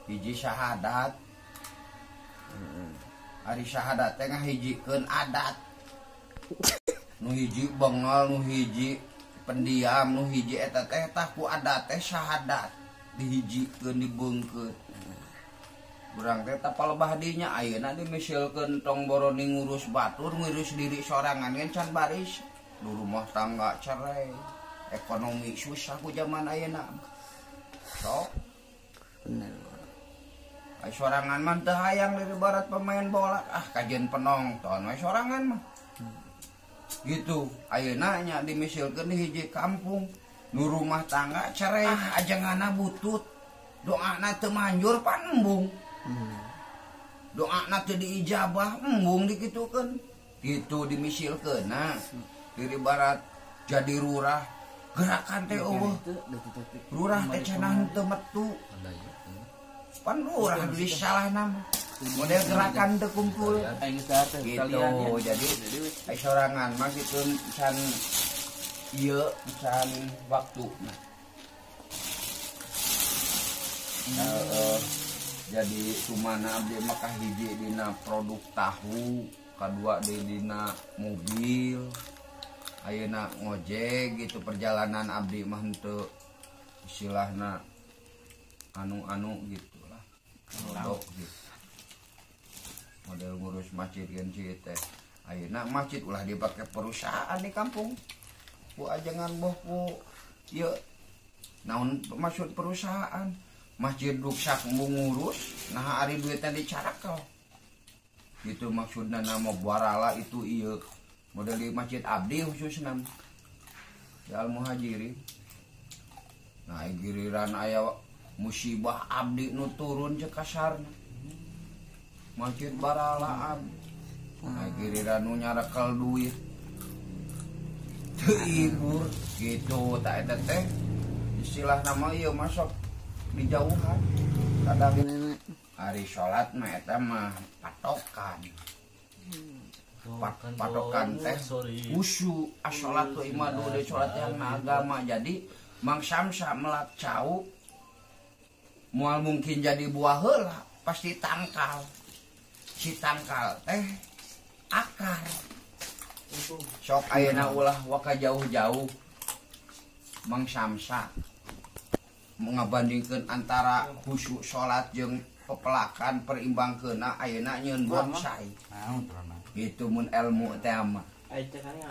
Hiji syahadat. Ari syahadat teh ngahijikeun adat. Nu hiji bengal, nu hiji pendiam, nu hiji eta teh tah ku adat teh syahadat dihijikeun dibeungkeut. Urang teh tapalebah dinya ayeuna dimisilkeun tong boroni ngurus batur, ngurus diri sorangan ge can baris. Du rumah tangga cerai, ekonomi susah ku zaman ayeuna. Sok bener. Ai sorangan mah teu hayang dari barat pemain bola, ah kajian penonton we sorangan mah. Gitu, ayeuna nya dimisilkeun di hiji kampung, nu rumah tangga cerai, ah ajenganna butut. Doana teu manjur pan embung. Doana teu diijabah embung dikitukeun. Gitu dimisilkeun nah. Dari barat jadi lurah, gerakan teh eueuh. Lurah teh cenah teu metu. Pan lurah geus salah nama. Model gerakan teu kumpul. Gitu. Jadi ai sorangan mah kitu can ieu can waktuna. Jadi sumana abdi mah kahiji dina produk tahu, kadua deui dina mobil. Ayeuna ngojek gitu perjalanan abdi mah henteu istilahna anu-anu gitu lah. Rodok gitu. Model ngurus masjid gen teh. Ayeuna masjid ulah dipake perusahaan di kampung. Ku ajengan boh ku ieu naon maksud perusahaan? Masjid ruksak ngurus, nah ari duitna dicarakel. Gitu maksudna nama barala itu ieu. Model di masjid abdi khususna di Al Muhajirin. Nah giliran aya musibah abdi nu turun cek kasarna. Masjid barala abdi. Nah giliran nu nyarekel duit teu ibur gitu tak eta teh istilah nama ieu masuk dijauhan kadang hari salat mah eta mah patokan. Patokan teh khusyuk as-sholatu imadu de salat yang agama. Jadi Mang Samsa melak cau moal mungkin jadi buah heula pasti tangkal. Si tangkal teh akar. Sok ayeuna ulah waka jauh-jauh Mang Samsa ngabandingkeun antara khusyuk salat jeung pepelakan perimbangkeunna ayeuna nyeun bonsai. Gitu mun ilmu teh mah.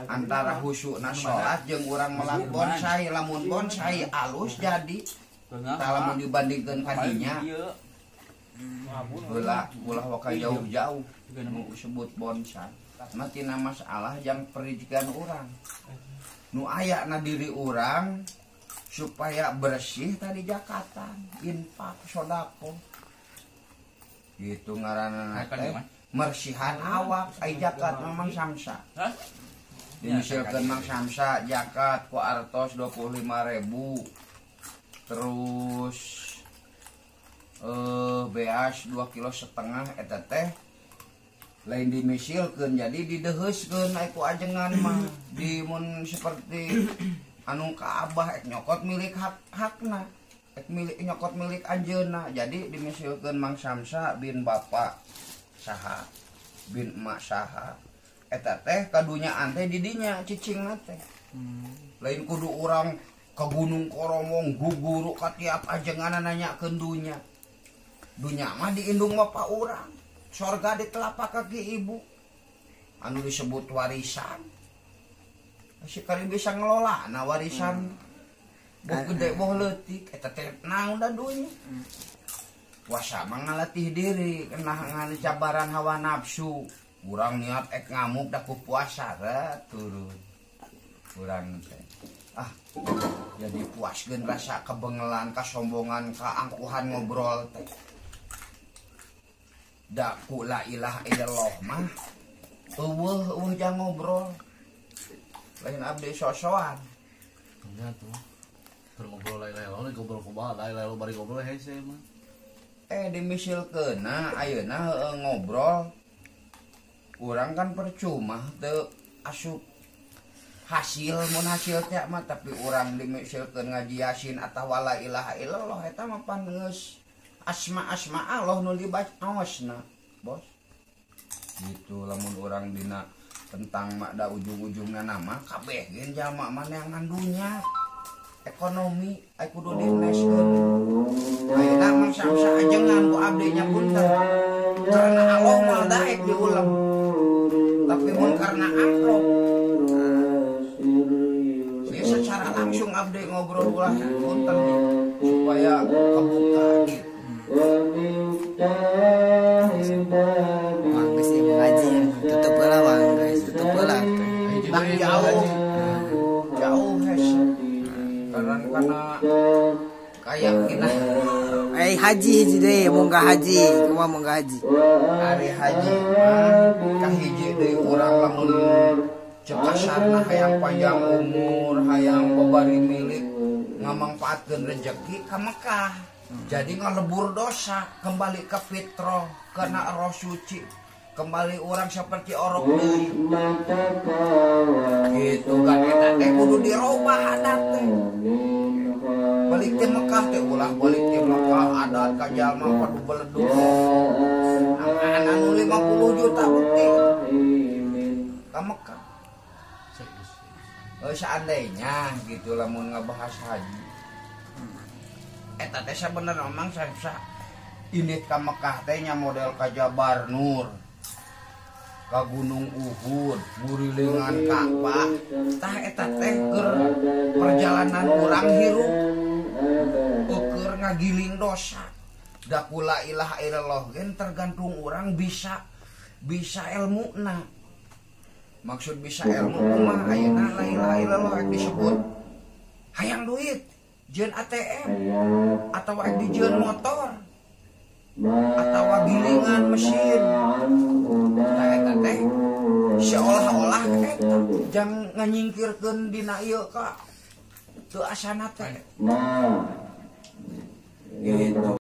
Antara khusyukna salat jeung urang melak bonsai, lamun bonsai alus jadi tah lamun dibandingkeun ka dinya heula ulah waka jauh-jauh nu sebut bonsai. Mah tina masalah jang perizikan urang. Nu aya na diri urang supaya bersih tadi jakatan, infak, sodako. Gitu ngaranna teh mersihan awak ai jakat Mang Samsa. Dimisilkeun Mang Samsa jakat ku artos 25.000. Terus beas 2,5 kilo eta teh lain dimisilkeun jadi dideheuskeun ai ku ajengan mah di mun seperti anu ka abah ek nyokot milik hakna ek milik nyokot milik anjeunna. Jadi dimisilkeun Mang Samsa bin bapak saha bin emak saha eta teh kadunyaan teh di dinya cicingna teh. Lain kudu urang ka Gunung Koromong guguru ka tiap ajenganna nanyakeun dunya. Dunya mah diindung bapak urang, sorga di telapak kaki ibu anu disebut warisan. Si kari bisa ngelola nah warisan boh gede boh leutik eta teh naon da dunya. Puasa mah ngalatih diri kena ngan cabaran hawa nafsu. Urang niat ek ngamuk da ku puasa turun. Urang teh ah jadi puaskeun rasa kebengelan, kasombongan, kaangkuhan ngobrol teh. Da ku la ilaha illallah mah eueuh eueuh jang ngobrol. Lain abdi sosoan. Nya tuh. Keur ngobrol la ilaha illallah ngobrol kumaha la ilaha illallah bari ngobrol hese mah. Dimisilkeunna ayeuna heueuh ngobrol. Urang kan percuma teu asup hasil mun hasil teh mah tapi urang dimisilkeun ngaji Yasin atawa la ilaha illallah eta mah pan geus Asma-asma Allah nu dibacaosna, bos. Gitu lamun urang dina tentang makda ujung-ujungna nama kabeh ge jalma maneangan dunya. Ekonomi ai kudu dineskeun. Ayeuna mah samsa ajengan ku abdi nya punten. Karena Allah mah daek diulem. Tapi mun karena amplop ya secara langsung abdi ngobrol ulah punten supaya kebuka gitu. Wah, geus ieu ngaji tutup heula wah guys, tutup heula. Nah, jauh. Jauh guys. Karena kayak kita haji hiji deui munggah haji, kumaha munggah haji? Ari haji mah kahiji deui urang lamun cek kasarna hayang panjang umur, hayang babari milik ngamangpaatkeun rejeki ka Mekah. Jadi ngalebur dosa, kembali ke fitrah, kena roh suci, kembali orang seperti orok deui. Gitu kan eta teh kudu dirobah adat teh. Balik ti Mekah teh ulah balik ti Mekah adat ka jalma padu beledug. Anu 50 juta bukti ka Mekah. Seandainya gitu lamun ngabahas haji. Eta teh sabenerna memang sa indit ka Mekah teh nya model ka Jabar Nur, ka Gunung Uhud, ngurilingan Ka'bah. Tah eta teh keur perjalanan urang hirup, keur ngagiling dosa. Da ku la ilaha illallah gen tergantung urang bisa ilmuna. Maksud bisa ilmu kumaha ayeuna la ilaha illallah rek disebut hayang duit, jeung ATM atau rek dijieun motor atau gilingan mesin. Tah eta teh seolah-olah eta jang nganyingkirkeun dina ieu ka teu asana teh. Gitu.